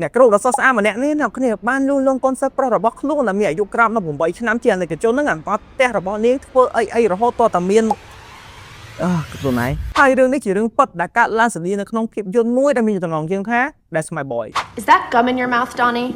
អ្នកគ្រូដ៏ស្រស់ស្អាតម្នាក់នេះអ្នកគ្នាបានលួងលោមកូនសិស្សប្រុសរបស់ខ្លួនដែលមានអាយុក្រោម18ឆ្នាំជាអនេកជនហ្នឹងអាបាត់ផ្ទះរបស់នាងធ្វើអីអីរហូតតតែមានអឺខ្លួនឯងហើយរឿងនេះជារឿងពិតដែលកើតឡើងស្តៀងនៅក្នុងភាពយន្តមួយដែលមានចំណងជើងថា That's My Boy. Is that gum in your mouth, Donnie?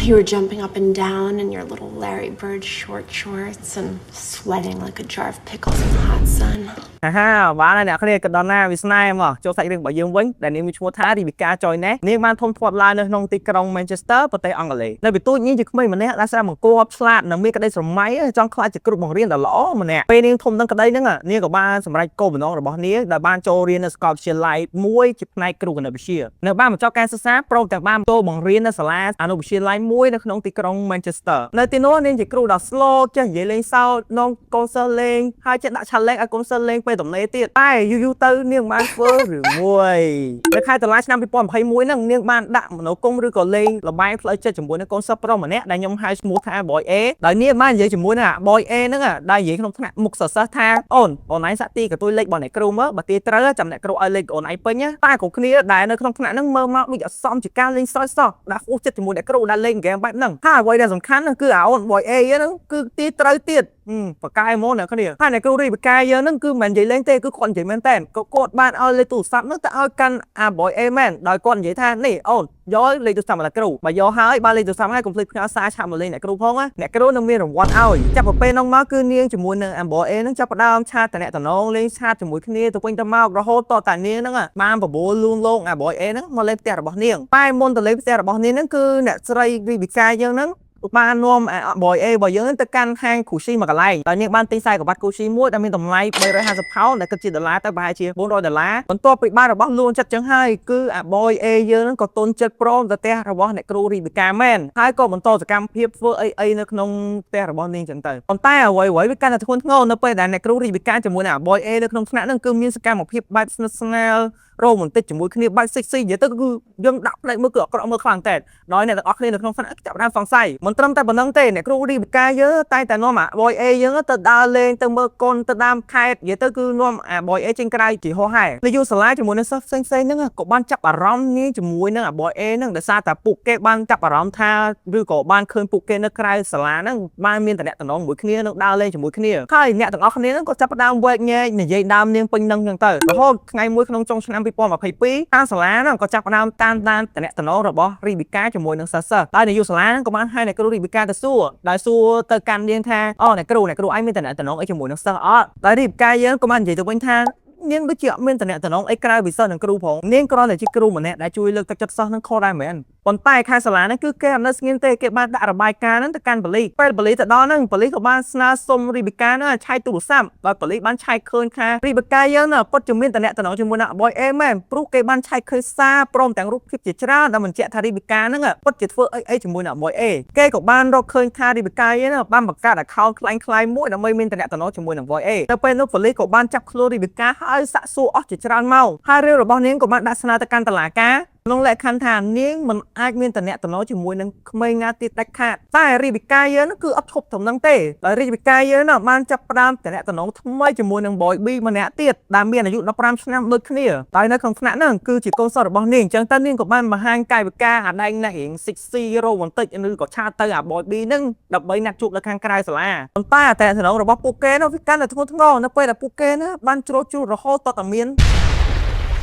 You were jumping up and down in your little Larry Bird short shorts and sweating like a jar of pickles in the hot sun. ហាហាបានហើយអ្នកគ្នាក៏ដល់ណាវាស្នេហ៍មកចូលសាច់រឿងរបស់យើងវិញដែលនាងមានឈ្មោះថារីប៊ីកាចយណេះនាងបានធំធាត់ឡើងនៅក្នុងទីក្រុង Manchester ប្រទេសអង់គ្លេសនៅពីទូចនាងជាក្មេងម្នាក់ដែលស្រាប់បង្គាប់ឆ្លាតនិងមានក្តីស្រមៃចង់ក្លាយជាគ្រូបង្រៀនដ៏ល្អម្នាក់ពេលនាងធំដឹងក្តីហ្នឹងនាងក៏បានសម្រេចគោលបំណងរបស់នាងដែលបានចូលរៀននៅសាកលវិទ្យាល័យមួយជាផ្នែកគ្រូគណិតវិទ្យានៅបានបញ្ចប់ការសិក្សាព្រមទាំងបានចូលបង្រៀននៅសាលាអនុវិទ្យាល័យមួយនៅក្នុងទីក្រុង Manchester នៅទីនោះនាងជាគ្រូដ៏ slow ចេះនិយាយលេងសើចនាំកូនសិស្សលេងហើយចេះដាក់ challenge ឲ្យកូនសិស្សលេងពេលទំនេរទៀតតែយូរៗទៅនាងបានធ្វើរឿងមួយនៅខែតុលាឆ្នាំ2021ហ្នឹងនាងបានដាក់មនោគមឬក៏លេងល្បែងផ្លូវចិត្តជាមួយនឹងកូនសិស្សប្រុសម្នាក់ដែលខ្ញុំហៅឈ្មោះថា Boy A ដោយនាងបាននិយាយជាមួយនឹងអា Boy A ហ្នឹងដែលនិយាយក្នុងថ្នាក់មុខសិស្សថាអូនអូនឯងសាក់ទីកន្ទុយលេខរបស់អ្នកគ្រូមើលបើទាត្រូវចាំអ្នកគ្រូឲ្យលេខអូនឯងពេញតែគ្រប់គ្នាដែលនៅក្នុងថ្នាក់ហ្នឹងមើលមកដូចអសមជាការលេងសើចសោះដាក់ហួសចិត្តជាមួយអ្នកគ្រូដែលលេងហ្គេមបែបហ្នឹងហើយអ្វីដែលសំខាន់ហ្នឹងគឺអាអូន Boy A ហ្នឹងគឺទីត្រូវទៀតបកកែហ្មងអ្នកគ្នាហើយអ្នកគ្រូរីបកែយើងហ្នឹងគឺមិននិយាយលេងទេគឺគាត់និយាយមែនតើក៏គាត់បានឲ្យលេខទូរស័ព្ទហ្នឹងទៅឲ្យកាន់អា Boy A មែនដោយគាត់និយាយថានេះអូនយកលេខទូរស័ព្ទមកអ្នកគ្រូបើយកហើយបានលេខទូរស័ព្ទហើយកុំភ្លេចផ្ញើសារ chat មកលេងអ្នកគ្រូផងណាអ្នកគ្រូនឹងមានរង្វាន់ឲ្យចាប់ពីពេលហ្នឹងមកគឺនាងជាមួយនឹងអា Boy A ហ្នឹងចាប់ផ្ដើម chat តំណងលេង chat ជាមួយគ្នាទៅវិញទៅមករហូតតតែនាងហ្នឹងបានបបួលលួងលោងអា Boy A ហ្នឹងមកលេងផ្ទះរបស់នាងតែមុនទៅលេងផ្ទះរបស់នាងហ្នឹងគឺអ្នកស្រីរីប៊ីកាយើងហ្នឹងបាននាំអា boy A របស់យើងទៅកាន់ហាង Gucci មួយកន្លែងដោយនាងបានទិញខ្សែក្រវ៉ាត់ Gucci មួយដែលមានតម្លៃ350ផោនដែលគិតជាដុល្លារទៅប្រហែលជា400ដុល្លារបន្ទាប់ពីបានរបស់លួងចិត្តចឹងហើយគឺអា boy A យើងហ្នឹងក៏ទន់ចិត្តព្រមទៅផ្ទះរបស់អ្នកគ្រូរីប៊ីកាមែនហើយក៏បន្តសកម្មភាពធ្វើអីអីនៅក្នុងផ្ទះរបស់នាងចឹងទៅប៉ុន្តែអ្វីអ្វីវាកាន់តែធ្ងន់ធ្ងរនៅពេលដែលអ្នកគ្រូរីប៊ីកាជាមួយនឹងអា boy A នៅក្នុងថ្នាក់ហ្នឹងគឺមានសកម្មភាពបែបស្និទ្ធស្នាលរ៉ូម៉ង់ទិកជាមួយគ្នាបែប sexy និយាយទៅគឺយើងដាក់ផ្នែកមើលគឺអាក្រក់មើលខ្លាំងតែដោយអ្នកទាំងអស់គ្នានៅក្នុងថ្នាក់ចាប់ផ្ដើមសង្ស័យមិនត្រឹមតែប៉ុណ្ណឹងទេអ្នកគ្រូរីប៊ីកាយើងតែតែនាំអា boy A យើងទៅដើរលេងទៅមើលកុនទៅតាមខេត្តនិយាយទៅគឺនាំអា boy A ចេញក្រៅជាហោះហែនាយកសាលាជាមួយនឹងសិស្សផ្សេងៗហ្នឹងក៏បានចាប់អារម្មណ៍នាងជាមួយនឹងអា boy A ហ្នឹងដោយសារតែពួកគេបានចាប់អារម្មណ៍ថាឬក៏បានឃើញពួកគេនៅក្រៅសាលាហ្នឹងបានមានតំណែងមួយគ្នានឹងដើរលេងជាមួយគ្នាហើយអ្នកទាំងអស់គ្នាហ្នឹងក៏ចាប់ផ្ដើមវែកញែកនិយាយដើមនាងពេញនឹងចឹងទៅរហូតថ្ងៃមួយក្នុងចុងឆ្នាំ2022តាមសាលាហ្នឹងក៏ចាប់ផ្ដើមតាមដានតំណែងរបស់រីប៊ីកាជាមួយនឹងសិស្សសិស្សហើយនាយកសាលាហ្នឹងក៏បានហៅអ្នកគ្រូរីប៊ីកាទៅសួរដោយសួរទៅកាន់នាងថាអូអ្នកគ្រូអ្នកគ្រូឯងមានតំណែងអីជាមួយនឹងសិស្សអត់ដោយរីប៊ីកាយើងក៏បាននិយាយទៅវិញថានាងដូចជាអត់មានតំណែងអីក្រៅពីសិស្សនិងគ្រូផងនាងគ្រាន់តែជាគ្រូម្នាក់ដែលជួយលើកទឹកចិត្តសិស្សនឹងខុសដែរមែនប៉ុន្តែខែសាលាហ្នឹងគឺគេអត់នៅស្ងៀមទេគេបានដាក់របាយការណ៍ហ្នឹងទៅកាន់ប៉ូលីសពេលប៉ូលីសទៅដល់ហ្នឹងប៉ូលីសក៏បានស្នើសុំរីប៊ីកាហ្នឹងឲ្យឆែកទូរស័ព្ទដោយប៉ូលីសបានឆែកឃើញថារីប៊ីកាយើងហ្នឹងពិតជាមានតំណែងជាមួយនឹង Boy A មែនព្រោះគេបានឆែកឃើញសារព្រមទាំងរូបភាពជាច្រើនដែលបញ្ជាក់ថារីប៊ីកាហ្នឹងពិតជាធ្វើអីអីជាមួយនឹង Boy A គេក៏បានរកឃើញថារីប៊ីកាយើងហ្នឹងបានបង្កើត account ក្លែងៗមួយដើម្បីមានតំណែងជាមួយនឹង Boy A ទៅពេលនោះប៉ូលីសក៏បានចាប់ខ្លួនរីប៊ីកាហើយសាកសួរអស់ជាច្រើនម៉ោងហើយរឿងរបស់នាងក៏បានដាក់ស្នើទៅកាន់តុលាការក្នុងលក្ខខណ្ឌថានាងមិនអាចមានតំណែងជាមួយនឹងក្មេងណាទៀតដាច់ខាតតែរីប៊ីកាយើងគឺអត់ឈប់ត្រឹមហ្នឹងទេដោយរីប៊ីកាយើងបានចាប់ផ្ដើមតំណែងថ្មីជាមួយនឹង Boy B ម្នាក់ទៀតដែលមានអាយុ15ឆ្នាំដូចគ្នាដោយនៅក្នុងថ្នាក់ហ្នឹងគឺជាកូនសិស្សរបស់នាងអញ្ចឹងទៅនាងក៏បានបង្ហាញកាយវិការអាដែងណាស់រៀង sexy រ៉ូម៉ង់ទិកឬក៏ chat ទៅអា Boy B ហ្នឹងដើម្បីណាត់ជួបនៅខាងក្រៅសាលាប៉ុន្តែអាតំណែងរបស់ពួកគេនោះវាកាន់តែធ្ងន់ធ្ងរនៅពេលដែលពួកគេណាបានជ្រុលជ្រួលរហូតតតែមាន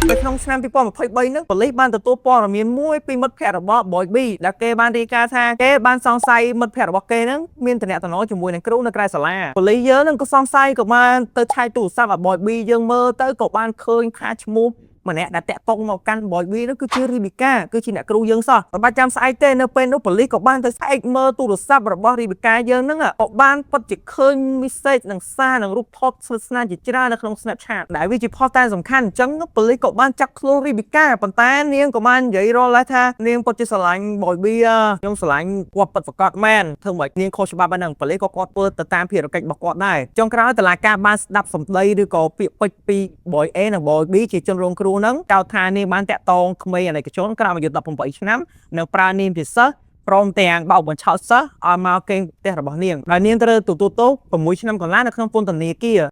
នៅក្នុងឆ្នាំ2023ហ្នឹងប៉ូលីសបានទទួលព័ត៌មានមួយពីមិត្តភ័ក្តិរបស់ Boy B ដែលគេបានរាយការណ៍ថាគេបានសង្ស័យមិត្តភ័ក្តិរបស់គេហ្នឹងមានតំណែងជាមួយនឹងគ្រូនៅក្រៅសាលាប៉ូលីសយើងហ្នឹងក៏សង្ស័យក៏បានទៅឆែកទូរស័ព្ទឲ្យ Boy B យើងមើលទៅក៏បានឃើញថាឈ្មោះម្នាក់ដែលតាក់ទងមកកាន់ Boy B នោះគឺជារីប៊ីកាគឺជាអ្នកគ្រូយើងសោះមិនបាច់ចាំស្អែកទេនៅពេលនោះប៉ូលីសក៏បានទៅស្អែកមើលទូរស័ព្ទរបស់រីប៊ីកាយើងហ្នឹងក៏បានពិតជាឃើញ message និងសារនិងរូបថតស្និទ្ធស្នាលជាច្រើននៅក្នុង Snapchat ដែលវាជាភស្តុតាងសំខាន់អញ្ចឹងប៉ូលីសក៏បានចាប់ខ្លួនរីប៊ីកាប៉ុន្តែនាងក៏បាននិយាយរលថានាងពិតជាស្រឡាញ់ Boy B ខ្ញុំស្រឡាញ់គាត់ពិតប្រាកដមែនធ្វើម៉េចនាងខុសច្បាប់ហ្នឹងប៉ូលីសក៏គាត់ធ្វើទៅតាមភារកិច្ចរបស់គាត់ដែរចុងក្រោយតុលាការបានស្ដាប់សម្ដីឬក៏ពាក្យពេចន៍ពី Boy A និង Boy B ជាជនរងគ្រោះហ្នឹងចោទថានាងបានតាក់ទងក្មេងអនេកជនក្រោមអាយុ18ឆ្នាំនិងប្រើនាមជាសិស្សព្រមទាំងបោកបញ្ឆោតសិស្សឲ្យមកគេងផ្ទះរបស់នាងដោយនាងត្រូវទទួលទោស6ឆ្នាំកន្លះនៅក្នុងពន្ធនាគារ។